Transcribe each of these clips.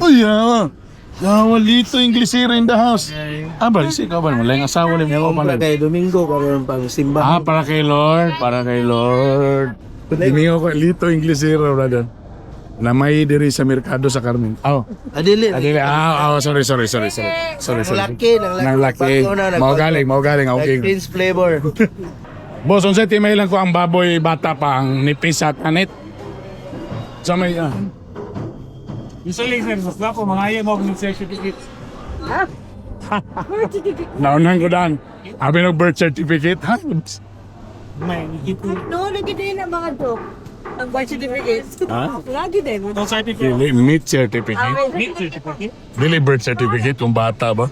Uy, ah. Yawa, Lito Inglesero in the house. Ah, ba, si ikaw ba? Wala yung asawa ni mo Para pala. kay Domingo, karon pang Ah, simbahan. para kay Lord, para kay Lord. Dimingo ko, Lito Inglesero, brother. Na may diri sa merkado sa Carmen. Oh, Adili. adili. Ah, oh, sorry, sorry, sorry, sorry. Sorry, Ang sorry. laki, ng laki. Nang laki. Bago na, Mao galing, mao galing. Okay. Like Prince flavor. Boss, unsay timay lang ko ang baboy bata pa ang nipis at anit. Sa may ah. Usually, sir, sa ko, mga ayaw mo ng certificate. Naunahan ko daan. Abi ng birth certificate. Ha? May hito. No, lagi din ang mga dok. Ang birth certificate. Ha? Lagi din. No certificate. Dili meat certificate. Meat certificate. Dili birth certificate kung bata ba?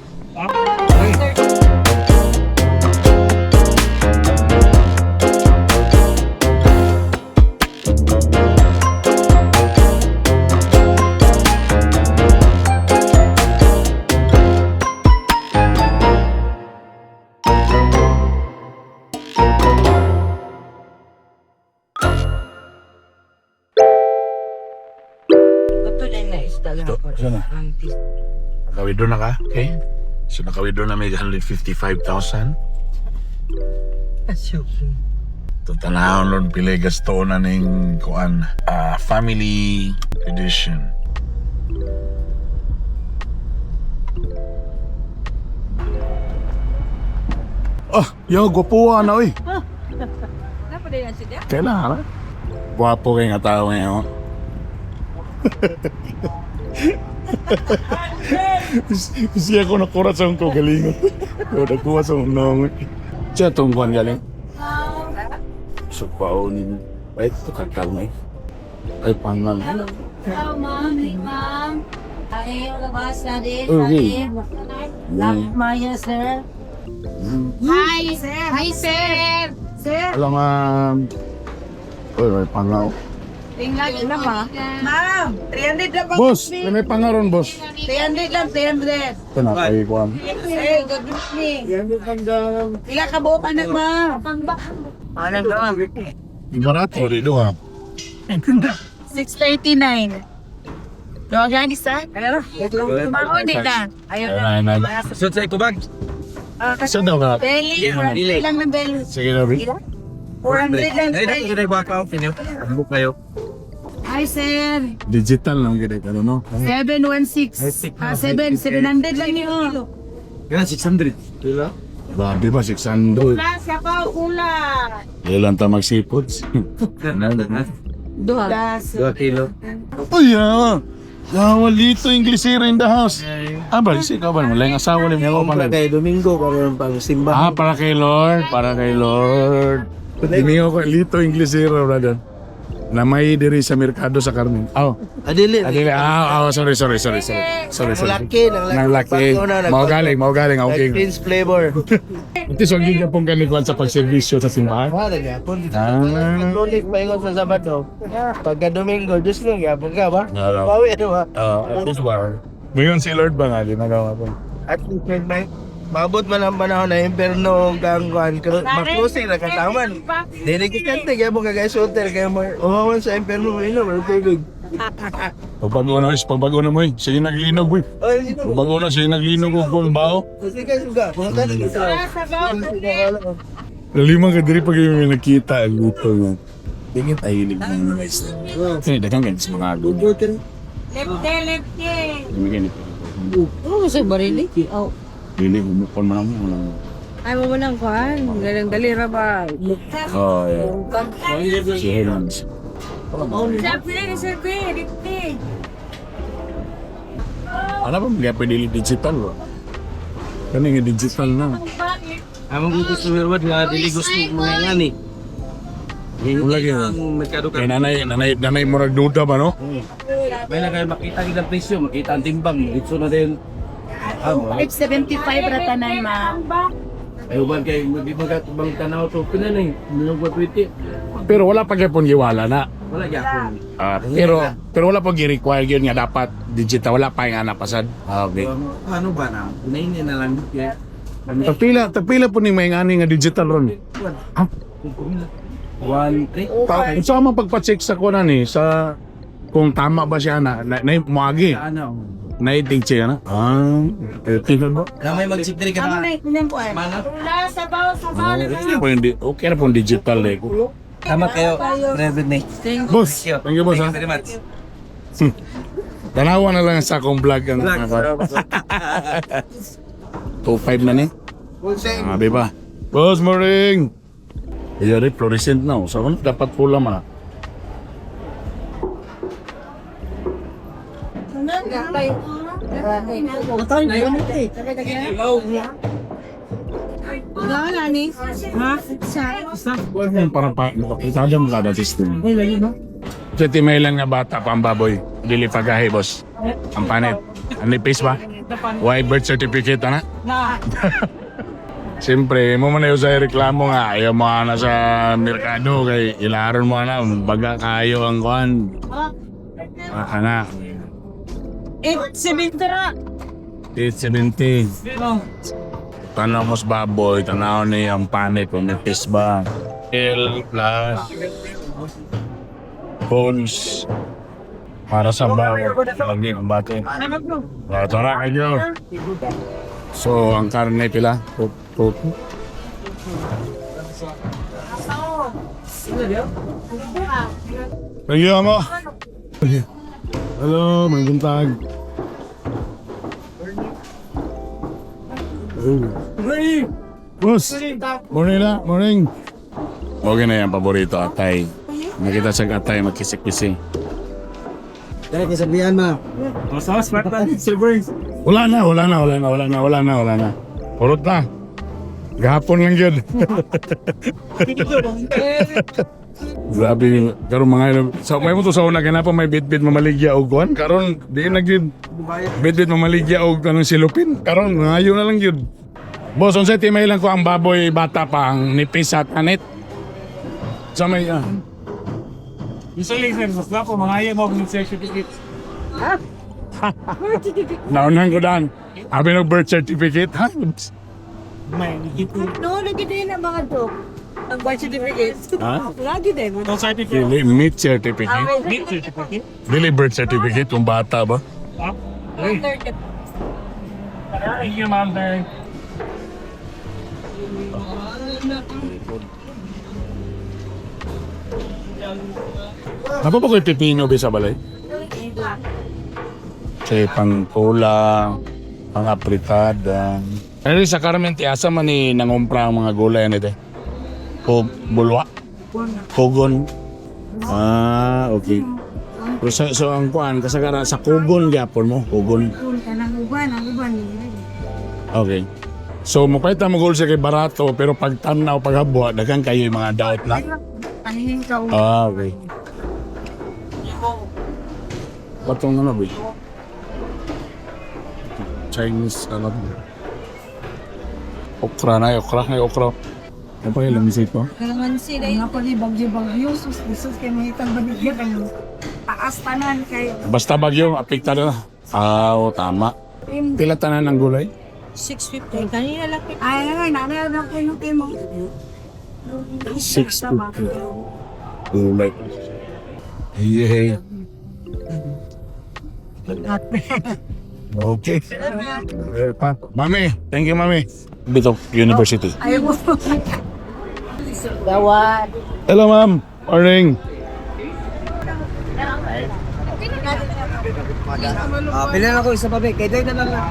Ito na yung naista lang. Ito, saan na? Nakawithdraw na ka? Okay. So nakawithdraw na may 155,000. Ito tanahon ron pili gasto na ning kuan ah, family edition. Oh, yo gwapo na oy. Napaday na siya. Kailangan ha? Gwapo kay nga tao ngayon. Siya ko nakurat sa akong kagalingon. Ko nakuha sa akong nong. Siya itong kuhan galing. So, paonin. Ay, ito kakalmay. Ay, pangal. Hello, ma'am. Hey, ma'am. Ay, labas na din. Okay. Maya, sir. Hi, sir. Hi, sir. Sir. Alam nga... Uy, may pangaw. Tingnan na ba? Ma'am, 300 lang ba? Boss, may pangaron, boss. 300 lang, 300. Ito na, kay kuhan. Hey, good evening. Ila ka buok anak, ma'am? Barato, dito ha. 639. Do gani sa? Tumaon din na. Ayaw na. Ay, ay, ay. Sud sa ikubag. Saan daw ka? Belly, 400 lang ng belly. Sige na, Rick. 400 lang. Ay, dako gid ba ka pinyo. Ambok kayo. Hi, sir. Digital lang gid ano no? 716. Ah, 7, 700 lang niyo. Yan 600. Pila? Grabe ba, 600. Kula, sabaw, kula. Ilan ta magsipods? Na na. Duha. 2 kilo. Uy, ah! Yawa, Lito Inglesero in the house. Ah, ba, si ikaw ba? Wala yung asawa ni mo Para pala. kay Domingo, karon pang Ah, simbahan. para kay Lord, para kay Lord. Dimingo ko, Lito Inglesero, brother. Na may diri sa merkado sa Carmen. Oh, Adili. adili. Ah, oh, sorry, sorry, sorry, sorry. Sorry, Ang sorry. laki, ng laki. Nang laki. Bago na, Mao galing, mao galing. Like Okay. Prince flavor. Ito, so, gigapong ganikuan sa pagservisyo sa simbahan. Wala gyapon. Ah. Lunes paingon sa Sabado. Pagka Domingo, Diyos lang gyapon ka ba? Oo. Bawi ano ba? At least war. Ngayon si Lord ba nga, ginagawa ko. At least may mabot man ang panahon na imperno kang kuan maklusi ra kataman. Dili gikante gyapon ka guys hotel kay mo umawan sa imperno mo ino pero tubig. Pagbago na, is, pagbago na mo eh. Sige naglinog, eh. Oy, sino? Pagbago na, sige naglinog ko kung bao. Kasi ka suga, punta na dito. Lalima ka diri pag yung may nakita ang luto nga. Tingin tayo hilig ng mga isda. Kaya dagang ganit sa mga ago. Lefte, lefte. Ganit. Oo, sa barili. Oh. Dili, humukon man ako. Walang... Ay, mo lang kuhan. Galang dalira ba? Oh, yeah. Si Herons. Sabi, sabi, lefte. Ano ba mga pwede digital ba? Kani nga digital na. Among gusto wad nga dili gusto mga ngani. Wala gyud. Ang merkado Kay nanay, nanay, nanay murag duda ba no? May na kayo makita gid ang presyo, makita ang timbang, dito na din. Amo. 575 ratanan, ma'am. Ay uban kay magbibagat bang tanaw to pinan eh, minugwa 20. Pero wala pa gyapon giwala na. Wala gyapon. Ah, pero pero wala pa gi-require gyud nga dapat digital wala pa nga napasad. Ah, okay. Ano ba na? Unahin na lang kay. Tagpila, tagpila po ni may ngani nga digital ron. 1 3 Unsa man pagpa-check sa kunan ni sa Kung tama ba siya na moagi. Ano? Naitig siya na. Ah, tingnan mo. Na may mag-chip ka Amo na. na ilang kuan. Wala sabaw sabaw na. Okay na po yung, okay na po yung digital eh. Tama kayo, Reverend May. Boss, thank you, boss ha. Thank you very much. Tanawa na lang sa akong vlog ang 2.5 na ni. Sabi ba? Boss, morning! Iya rin, fluorescent na. Oh. So, ano, dapat pula man. Wala ni. Ha? Sa Wala mo parang pa, makapita mo kada system. Sa timay lang nga bata pa ang baboy. Dili pagahi, boss. Ang panit. Ang nipis ba? Why birth certificate, ana? na. Siyempre, mo man sa reklamo nga, ayaw mo ana sa merkado kay ilaron mo ana, baga kayo ang kuan. Ah, ana. 870 ra. 870. Tanaw mo sa baboy, tanaw ni ang panit kung nipis ba. L plus bones para sa baboy. Lagi ang bate. Tara kayo. So, ang karne pila? Two. Thank you, amo. Hello, may buntag. Boss, morning na, morning. Okay na yan, paborito, atay. Nakita siya atay, magkisik-kisi. Dahil kasabihan ma. Basta, smart na. Silver. Wala na, wala na, wala na, wala na, wala na, wala na. Purot na. Gahapon lang yun. Grabe, karon mga ilo. Sa may mo to sa una ganapa may bitbit mamaligya og kuan. Karon di na gyud. Bitbit mamaligya og kanang silupin. Karon ngayo na lang gyud. Boss, unsay timay lang ko ang baboy bata pa ang nipis at anit. Sa may ah. Usually, sir, sa slap, mga ayaw mo ng certificate. Naunahan ko daan. Abi ng birth certificate. Ha? May ito. No, lagi din ang mga dog. Ang birth certificate. Ha? Lagi din. No certificate. Dili meat certificate. Meat certificate. Dili birth certificate kung bata ba? Ah, thank you, ma'am, sir. Napa ba ko'y pipino ba sa balay? Kasi pang cola, pang apritada. Ano sa Carmen, ti asa man ni nangumpra ang mga gulay nito? O bulwa? Kugon. Ah, okay. Pero sa, so ang kuan, kasagara sa kugon gyapon mo, kugon. Kanang uban, ang uban. Okay. So mopayta mo gol siya kay barato pero pag tanaw paghabwa daghan kayo yung mga daot na. Paningin ka. Ah, okay. Patong ano ba? Chinese ano ba? Okra na, okra na, okra. Ano pa yung lamisay ko? Kalamansi dahil. Nga pala bagyo-bagyo, sus, sus, kay mga itang bagyo kayo. Taas tanan kay Basta bagyo, apektado na. Ah, oo, tama. Pila tanan ng gulay? 650. Kanina lang. Ay, ay, nanay na ko yung timo. 650. Gulay. Hey, hey. Okay. Eh, pa. Mami, thank you, Mami. Bitok University. Ayaw mo. Gawad. Hello, ma'am. Morning. Ah, pila na ako isa pa be. Kay Day na lang.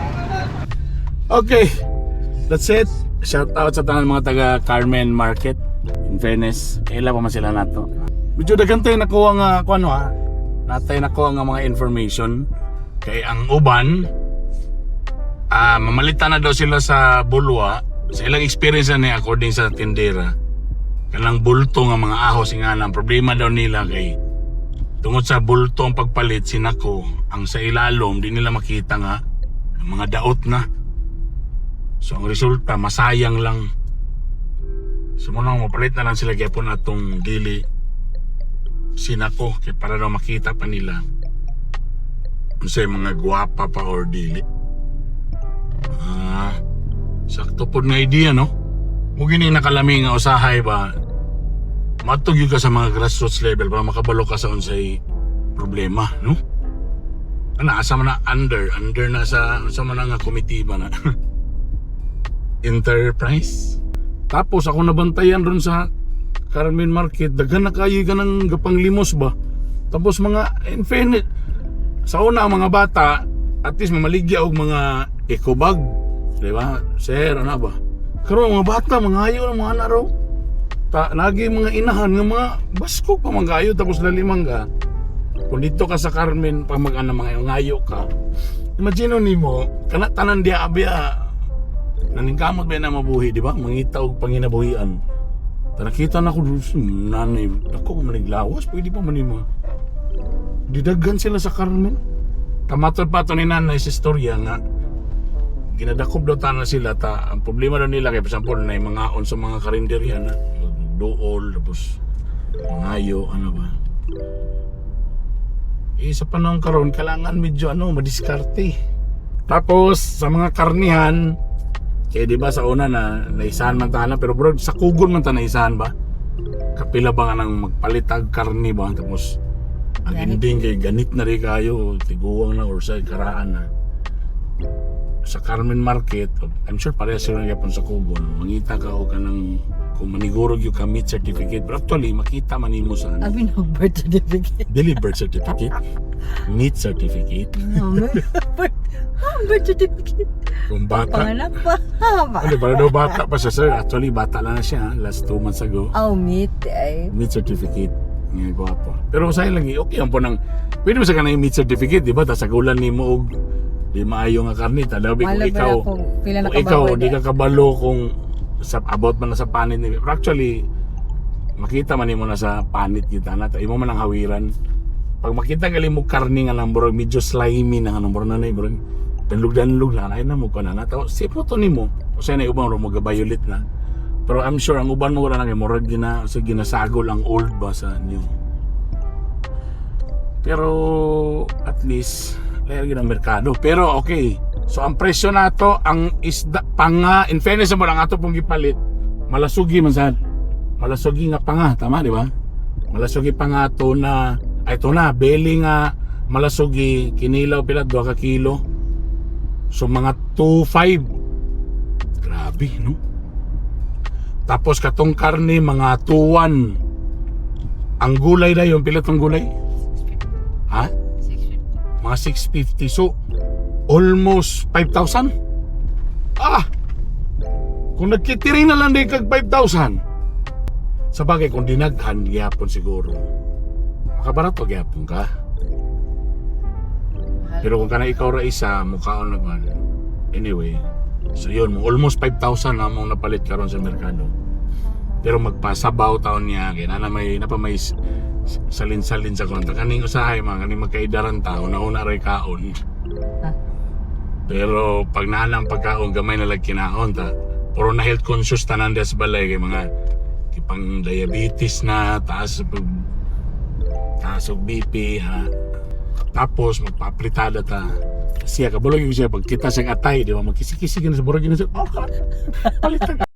Okay. That's it. Shout out sa tanan mga taga Carmen Market. In fairness, kaila pa man sila nato. Medyo daghan tayo nakuha nga kuno ha. Natay nakuha nga mga information kay ang uban ah mamalitan na daw sila sa Bulwa sa ilang experience na niya according sa tindera. Kanang bulto nga mga ahos nga ang problema daw nila kay tungod sa bulto ang pagpalit sinako ang sa ilalom di nila makita nga ang mga daot na. So ang resulta masayang lang. So muna mapalit na lang sila gyapon atong dili sinako kay para daw makita pa nila unsay mga gwapa pa or dili. Ah, sakto pod nga idea no. Mo gini nakalami nga usahay ba matug gyud ka sa mga grassroots level para makabalo ka sa unsay problema. No? Ana, asa man na under na sa man na nga committee ba na? Enterprise. Tapos ako nabantayan ron sa Carmen Market, daghan na kayo kanang gapanglimos ba. Tapos mga infinite sa una ang mga bata at least mamaligya og mga eco bag, di ba? Sir, ano ba? Karon ang mga bata mga ayo ng mga anak raw. Ta lagi mga inahan nga mga baskog pa man kayo tapos lalimang ka. Kung dito ka sa Carmen pag mag-ana mga ngayo ka. Imagine nimo kana tanan diya abya naningkamot ba na mabuhi, di ba? Mangita og panginabuhian. Tara kita na ko nanay, ako maniglawas, pwede pa man nimo. Didaghan sila sa Carmen. Kamatod pa to ni nanay sa istorya nga ginadakop daw tanan sila ta ang problema daw nila kay for example na yung mga on sa mga karinderya na duol tapos mangayo ano ba eh. Sa panahon karon kailangan medyo ano madiskarte. Tapos sa mga karnihan kay di ba sa una na naisahan man ta na, pero bro sa kugon man ta naisahan ba kapila ba nga nang magpalitag karni ba tapos ang Ganit. ending kay ganit na rin kayo tiguang na or sa karaan na sa Carmen Market. I'm sure parehas sila gyapon sa kugon, mangita ka o kanang kung maniguro gyud ka meat certificate, pero actually makita man nimo sa ano, Abi na birth certificate. Dili birth certificate, meat certificate. No, birth certificate. Kung bata Panganak pa. Ano ba daw, bata pa siya, sir. Actually bata lang na siya ha, last 2 months ago. Oh, meat ay. Meat certificate nga gwapo. Pero sa lagi okay ang po nang pwede mo sa kanang meat certificate, di ba? Tas sagulan nimo og di maayo nga karne ta labi kung Wala ba ikaw na kung pila na kung ikaw kababoy di ka kabalo kung sa about man na sa panit ni. Pero actually makita man nimo na sa panit kita na ta imo man ang hawiran. Pag makita gali mo karne nga lang bro medyo slimy na nga nang bro na na bro danlog-danlog lang ay na mo ka na na tapos siputo nimo usa na ubang mo violet na. Pero I'm sure ang uban mo wala na kay murag gina sa ginasagol ang old ba sa new. Pero at least layar gid ang merkado. Pero okay. So ang presyo nato ang isda panga, in fairness mo lang ato pong gipalit malasugi man sad. Malasugi nga panga, tama di ba? Malasugi pa nga to na ay to na beli nga malasugi kinilaw pila 2 ka kilo. So mga 2.5. Grabe no. Tapos katong karne mga 2.1. Ang gulay na yun, pila tong gulay? Ha? Mga 650. So, almost 5,000? Ah! Kung nagkitiring na lang din kag 5,000. Sa bagay, kung dinaghan, gyapon siguro. Makabarato gyapon ka. Pero kung kana ikaw ra isa, mukhaon naman. Anyway, so yun, almost 5,000 na mong napalit karon sa merkado. Pero magpasabaw taon niya, kaya na may napa may salin-salin sa kontra. Kaning usahay mga kaning magkaidaran tao, nauna ray kaon. Ah. Pero pag naanang pagkaon gamay na lag kinaon ta. Puro na health conscious tanan des balay kay mga kipang diabetes na taas pag taas og BP ha. Tapos magpapritada ta. Siya kabalo gyud siya pag kita siyang atay, di ba? Magkisi-kisi gyud sa burag gyud siya. Oh, palit ta.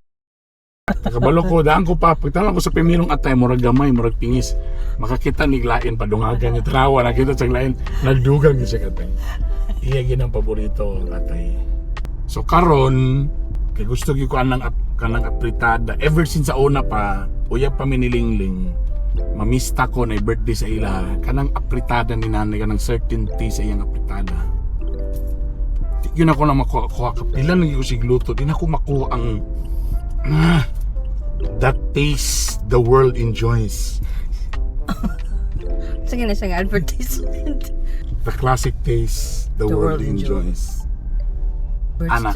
Nakabalo ko, daan ko pa. Pagtanong ko sa pimirong atay, murag gamay, murag pingis. Makakita ni Glain, padungagan niya. Trawa, nakita sa Glain, nagdugang yun siya katay. Iya gin ang paborito ang atay. So karon kay gusto gyud ko anang kanang apritada. Ever since sa una pa, uyab pa mi ni Lingling, mamista ko na birthday sa ila. Kanang apritada ni nanay, kanang certainty sa iyang apritada. Di yun ako na makuha kuha kapila nang ko sigluto. Di na ako makuha ang that taste the world enjoys. Sige na siyang advertisement. The classic taste the world world enjoys. Birth Ana.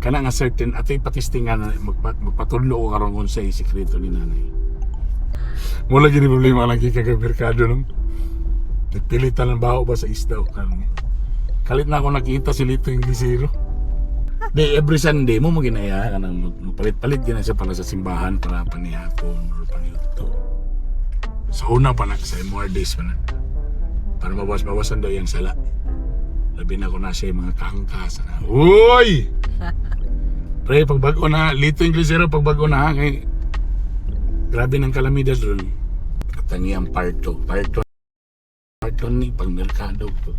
Kana nga certain atoy patistingan na magpatudlo ko karon kung sa sikreto ni nanay. Mula gini problema lang kay kag merkado no. Nagpilitan ng bao ba sa isda o karne. Kalit na ako nakita si Lito yung gisiro. Di, every Sunday mo maginaya ka nang magpalit-palit gina siya para sa simbahan, para panihapon or paniudto. Sa una pa na, sa more days pa na. Para mabawas-bawasan daw yung sala. Labi na ko na siya yung mga kangkas. Na. Uy! Pre, pagbago na, Lito yung glisero, pagbago na ha, kay grabe ng kalamidas doon. At ang iyang part 2. Part 2 Parton ni pag merkado ko.